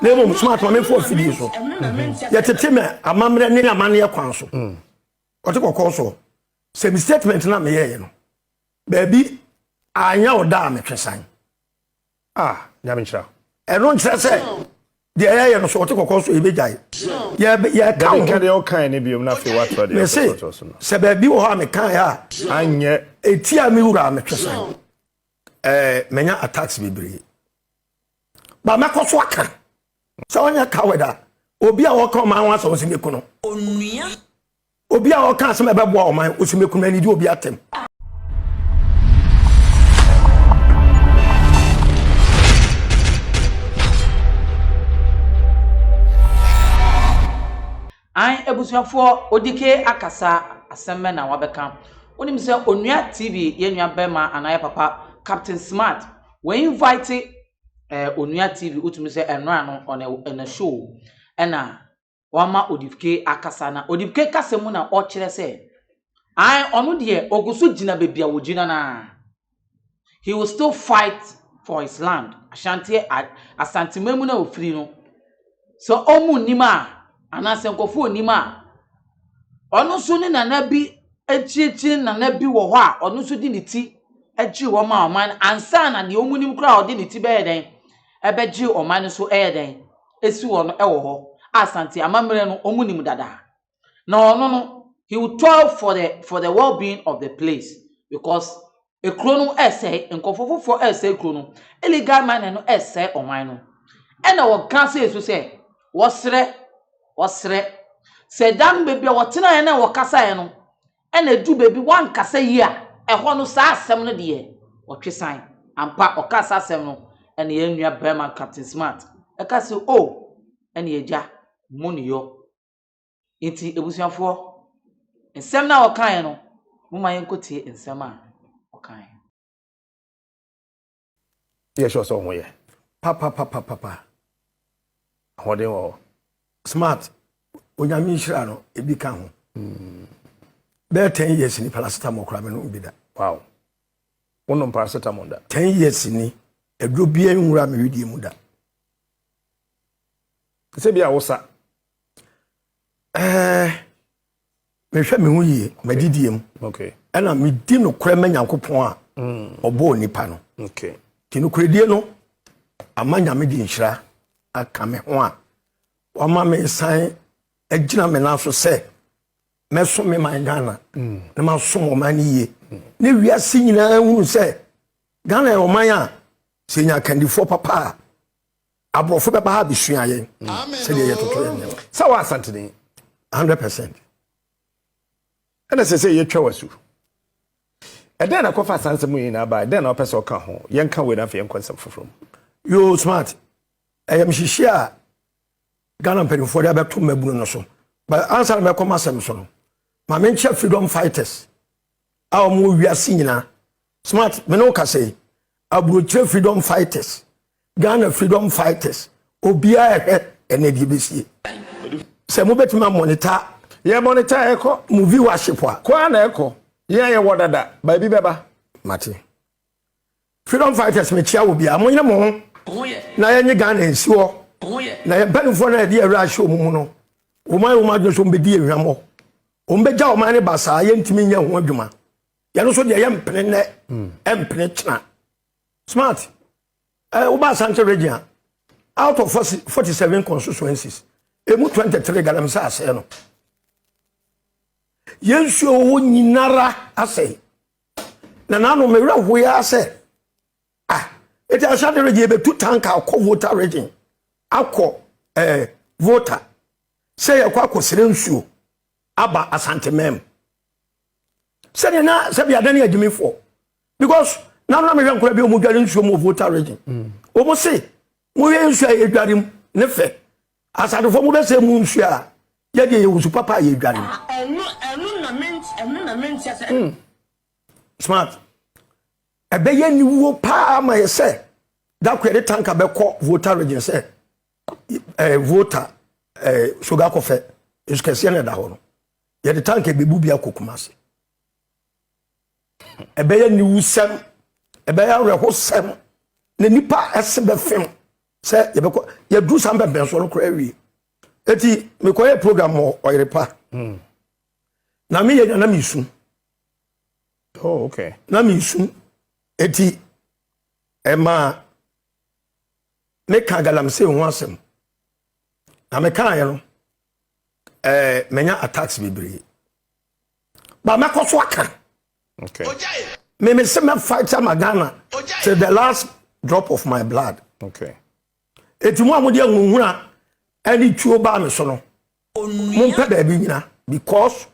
Na mmom smart ma memfa afidie so. Yɛtete me amammerɛ ne amanneɛ kwan so. Ɔte kɔkɔɔ soɔ. Sɛ me statement no a meyɛeɛ no, baabi anyɛ wo da a metwe san. Ah, Nyame nhyira. Ɛno nkyerɛ sɛ deɛ yɛyɛ no so ɔte kɔkɔɔ so yɛbɛgyae. Yɛka wo ho. Ka deɛ wokae no biom na afei woatoa deɛ Mese, wopɛ so no. sɛ baabi wɔ hɔ a mekaeɛ a anyɛ ɛtia me wura a metwe san. Ɛɛ, manya attacks bebree. Ba mɛkɔ so aka. Sɛ ɔnyɛ coward a, obi a ɔka ɔman ho asɛm ɔsɛ mɛku no. Obi a ɔka asɛm a ɛbɛboa ɔman ɔsɛ mɛku no, anidi obi atɛm. Ae abusuafoɔ Odike akasa asɛm bɛn na wabɛka? Wonim sɛ Onua TV yɛn nua bɛrima anaa yɛ papa Captain Smart wɔ invite eh, Onua TV wotumi sɛ ɛnora no on a, on a show ɛna wama Odifke akasa na Odifke kasa mu na ɔkyerɛ sɛ ae ɔno deɛ ɔgu so gyina baabi a wɔgyina no ara. He will still fight for his land. Ashanti Asanteman mu na ofiri no. Sɛ ɔmo nnim a anaasɛ nkurɔfoɔ nnim a ɔno nso ne nana bi akyirikyiri nana bi wɔ hɔ a ɔno nso de ne ti gyee wɔn ma ɔman no ansa na deɛ wɔn nim koraa a ɔde ne ti bɛyɛ dɛn ɛbɛgye ɔman no so ɛyɛ dɛn esi hɔ no ɛwɔ hɔ a Asante amammerɛ no wɔn nim dada. Na ɔno no he will toil for the for the well being of the place because ekuro no ɛsɛe nkurɔfoɔ foforɔ ɛsɛe kuro no illegal mining no ɛsɛe ɔman no ɛna wɔka sɛ so sɛ wɔsrɛ wɔsrɛ sɛ da no baabi a wɔtenaeɛ na wɔkasaeɛ no ɛna edu baabi wankasa yie a ɛhɔ no saa asɛm no deɛ wɔtwe san ampa ɔka saa asɛm no ɛna yɛn nua bɛrima Captain Smart ɛka sɛ o oh, ɛna agya mo ne yɔ. Nti abusuafoɔ, nsɛm no a ɔkaeɛ no, momma yɛnkɔtie nsɛm a ɔkaeɛ. Yɛ sure sɛ wo ho yɛ. Papapapapa. Ahoɔden wɔ hɔ. Smart, Onyame nhyira no, ebi ka ho. Bɛyɛ 10 years ni paracetamol koraa menom bi da. Wow. Wonom paracetamol da? 10 years ni, aduro biara nwura me wedeɛ mu da. Sɛ bi a wosa. Ɛɛ, mehwɛ me ho yie, m'adidie mu. Ɛna medi nokorɛ ma Nyankopɔn a ɔbɔɔ nipa no. Nti nokorɛdie no ama Nyame de nhyira aka me ho a wama me san agyina me nan so sɛ mɛsom me man Ghana na masom ɔman no yie. Ne wiase nyinaa hunu sɛ Ghana yɛ ɔman a sɛ yɛnya akandifoɔ papa a aborɔfo bɛba ha abɛsua yɛn sɛdeɛ yɛtoto yɛn nneɛma. Sɛ wɔ Asantene. 100%. Ɛna sɛ sɛ yɛtwa w'asu. Ɛdɛn na kɔfa saa nsɛm yi nyinaa baa? Ɛdɛn na wopɛ sɛ ɔka ho? Yɛnka wei na afei yɛnkɔ nsɛm foforɔ mu. Yoo smart. Ɛyɛ mhyehye a Ghana mpanimfoɔ de abɛto mmabunu no so. But ansa na mɛkɔ m'asɛm so no, ma menkyɛ freedom fighters a wɔn wɔ wiase nyinaa. Smart, me ne wo kasa yi, aburokyire freedom fighters, Ghana freedom fighters, obiara ɛhwɛ ɛnɛ deɛ bɛsie. Sɛ mobɛtumi amɔnita. Yɛ mɔnita ɛkɔ. Mo viewership a. Kɔ a na ɛkɔ. Yɛn a yɛwɔ dada, baabi bɛba. Mate. Freedom fighters mekyia wɔ biara, monyere mo ho na yɛnye Ghana nsi hɔ. Na yɛn mpanimfoɔ no a yɛde awura ahyɛ wɔn mu no, wɔn ayɛ wɔn adwene sɛ wɔbɛdi yɛn hwammɔ. Wɔbɛgya ɔman no basaa, yɛntumi nyɛ ho adwuma. Yɛn nso deɛ yɛmpene nnɛ, ɛmpene kyena. Smart, eh, woba Asante region a, out of 47 constituencies, emu 23 galamsey asɛe no. Yɛn nsuo wɔ hɔ nyinara asɛe. Na n'ano me werɛ hoe ara sɛ, ah, eti Asante region yɛbɛtu tanka akɔ Volta region, akɔ eh, Volta, sɛ yɛkɔ akɔsrɛ nsuo aba Asante mɛm. Sɛdeɛ na sɛbi adane agyimifoɔ because na na mehwɛ nkora bi wɔn dware nsuo mu wɔ Volta region. Wɔn se mohwɛ nsuo a yɛdware mu ne fɛ. Asadefoɔ mo bɛsɛ mu nsuo a yɛdeɛ yɛwɔ nsu papa a yɛdware mu. Smart. Ɛbɛyɛ niwuo paa ma yɛ sɛ dako yɛde tanka bɛkɔ Volta region sɛ eh, Volta eh, soga kɔfɛ nsu kɛseɛ na ɛda hɔ no. Yɛde tanka bɛbu bi akɔ Kumasi. Ɛbɛyɛ niwusɛm, ɛbɛyɛ awerɛhosɛm na nipa ɛse bɛfem. Sɛ yɛbɛkɔ yɛduru saa mpɛmpɛnsoɔ no koraa awie. Eti mekɔyɛ program wɔ Ɔyerepa. Na meyɛ nya na mesu. Oh, okay. Na mesu. Eti ɛmaa meka galamsey ho asɛm. Na mekaeɛ no, ɛɛ manya attacks bebree. Ba mɛkɔ so aka. Okay. Me me se mɛ fight ama Ghana till the last drop of my blood. Okay. Eti mo a mo de ahunahuna ɛne tuo baa me so no, mo mpɛ baabi nyina because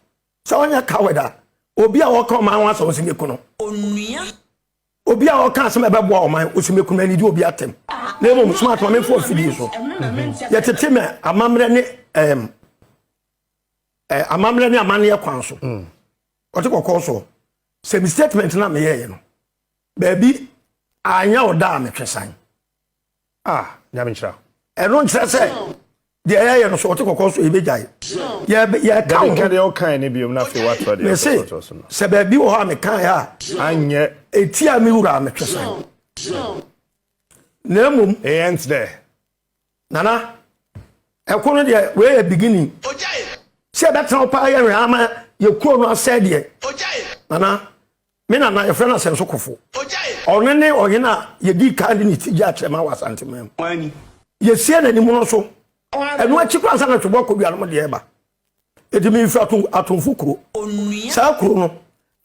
sɛ ɔnyɛ coward a, obi a ɔka ɔman ho asɛm ɔsi meku no. Obi a ɔka asɛm a ɛbɛboa ɔman ɔsi meku no, anidi obi atɛm. Na mmom smart ma memfa afidie so. Yɛtete me amammerɛ ne ɛɛm amammerɛ ne amanneɛ kwan so. Ɔte kɔkɔɔ soɔ. Sɛ me statement no a meyɛeɛ no, baabi anyɛ ɔda a metwe san. Ah, Nyame nhyira. Ɛno nkyerɛ sɛ deɛ yɛyɛ no so ɔte kɔkɔɔ so yɛbɛgyae. Yɛka Dabi wo ka ho. deɛ ɔkae no biom na afei woatoa deɛ Mese ɔtoatoa so no. sɛ baabi wɔ hɔ a mekaeɛ a Anyɛ. ɛtia me wura a metwe san. Na mmom. It ends there. Nana, ɛko no deɛ wei yɛ beginning. Sɛ ɛbɛtena wo paa yɛ hwɛ ama yɛ kuro no asɛe deɛ. Nana, me nana yɛfrɛ no Asɛnso Kofo. Ɔno ne ɔhene a yɛdii kan de ne ti gye akyerɛma wɔ Asanteman mu. Yɛsie n'anim no so. Ɛno akyi koraa ansa na Twebɔ Kodua nom deɛ ɛba. Enti mefiri Atomfo kuro. Saa kuro no,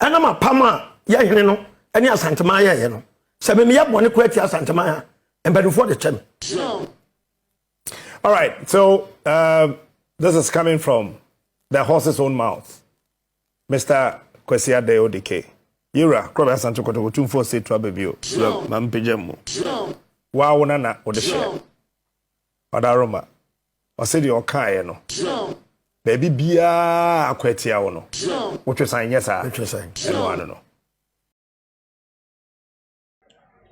ɛnam apam a yɛ hene no ne Asanteman yɛeɛ no, sɛ me meyɛ bɔne koraa tia Asanteman a, mpanimfoɔ de kyɛ me. All right, so this is coming from the horse's own mouth. Mr. Kwesi Addae Odike, Yewura, Korɔbea Asante Kotoko Tumfoɔ Osei Aba bio, Wura ma mpagya mu. Waa wo nana wode hyɛ. Ɔdaroma, ɔse deɛ ɔkaeɛ no, baabi biara akɔ atia wo no, wotwe san nyɛ saa? Metwe san. Ɛno ano no.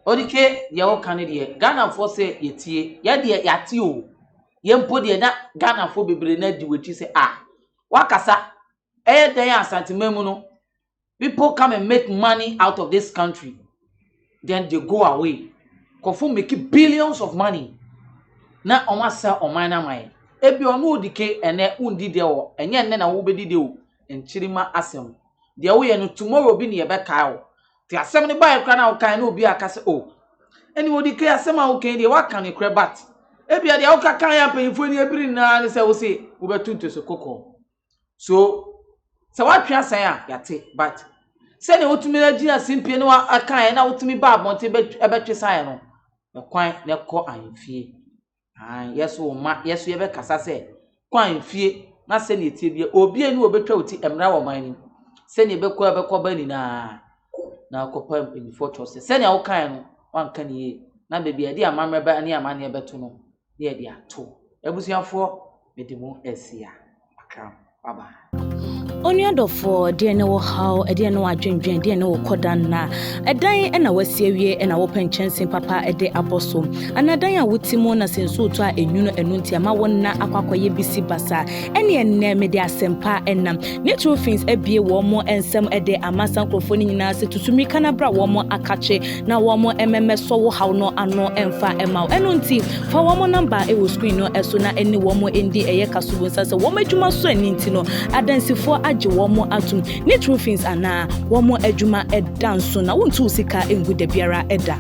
Odike deɛ woka no deɛ Ghanafoɔ sɛ yɛtie yɛ deɛ yɛate o yɛn mpo deɛ na Ghanafoɔ bebree na di w'akyi sɛ ah wakasa ɛyɛ dɛn a Asanteman mu no people come and make money out of this country then they go away kɔfo make billions of money na wɔn asɛ ɔman no ama yɛn ebi ɔno odike ɛnɛ wondi deɛ wɔ ɛnyɛ ɛnɛ na wobɛdi deɛ o nkyirima asɛm deɛ woyɛ no tomorrow bi ne yɛbɛkae wo Te asɛm no baeɛ koraa na wokae na obi aka sɛ oh ɛne wɔdi kan asɛm a woka yi deɛ woaka no korɛ but ebia deɛ woka kan yɛ mpanyinfoɔ ani abiri nyinaa ne sɛ wo se wobɛto ntoso kɔkɔɔ so sɛ woatwe asan a yɛate but sɛnea wotumi agyina simpie no akaeɛ na wotumi ba abɔnten bɛtwe san no ɛkwan na ɛkɔ ahemfie. Aane, yɛ so wo mma, yɛ so yɛbɛkasa sɛ, kɔ ahemfie na sɛdeɛ ɛteɛ biara, obi ani wɔbɛtwa wo ti mmra wɔ ɔman no mu, sɛdeɛ ɛbɛkɔ a ɛbɛkɔ ba nyinaa, na akɔpa mpanimfoɔ kyɛw sɛ sɛdeɛ wokaeɛ no, woanka no yie, na baabi a yɛde amammerɛ bɛ ne amanneɛ bɛto no, na yɛde ato. Abusuafoɔ, mede mo asi a, makra mo. Bye bye. Onua dɔfoɔ, ɛdeɛn ne wo haw, ɛdeɛn ne w'adwendwen, ɛdeɛn ne wo kɔda nna? Ɛdan na wasi awie na wopɛ nkyɛnse papa de abɔ so? Anaa dan a wote mu na sɛ nsuo tɔ a ɛnwunu ɛno nti ama wo nna akɔ akɔyɛ bisi basa? Ɛneɛ nnɛ mede asɛmpa nam. Nate Roofings abue wɔn nsam de ama saa nkurɔfoɔ no nyinaa sɛ tutu mmirika na bra wɔn akakye na wɔn mmɛsɔ wo haw no ano mfa mma wo. Ɛno nti, Fa wɔn namba wɔ screen no so na ɛne wɔn ndi ɛyɛ kasobo nsa sɛ wɔn adwuma sɔ ani nti no adansifoɔ agye wɔn atom ne true fins anaa wɔn adwuma da nso na wontu wo sika ngu dabiara da.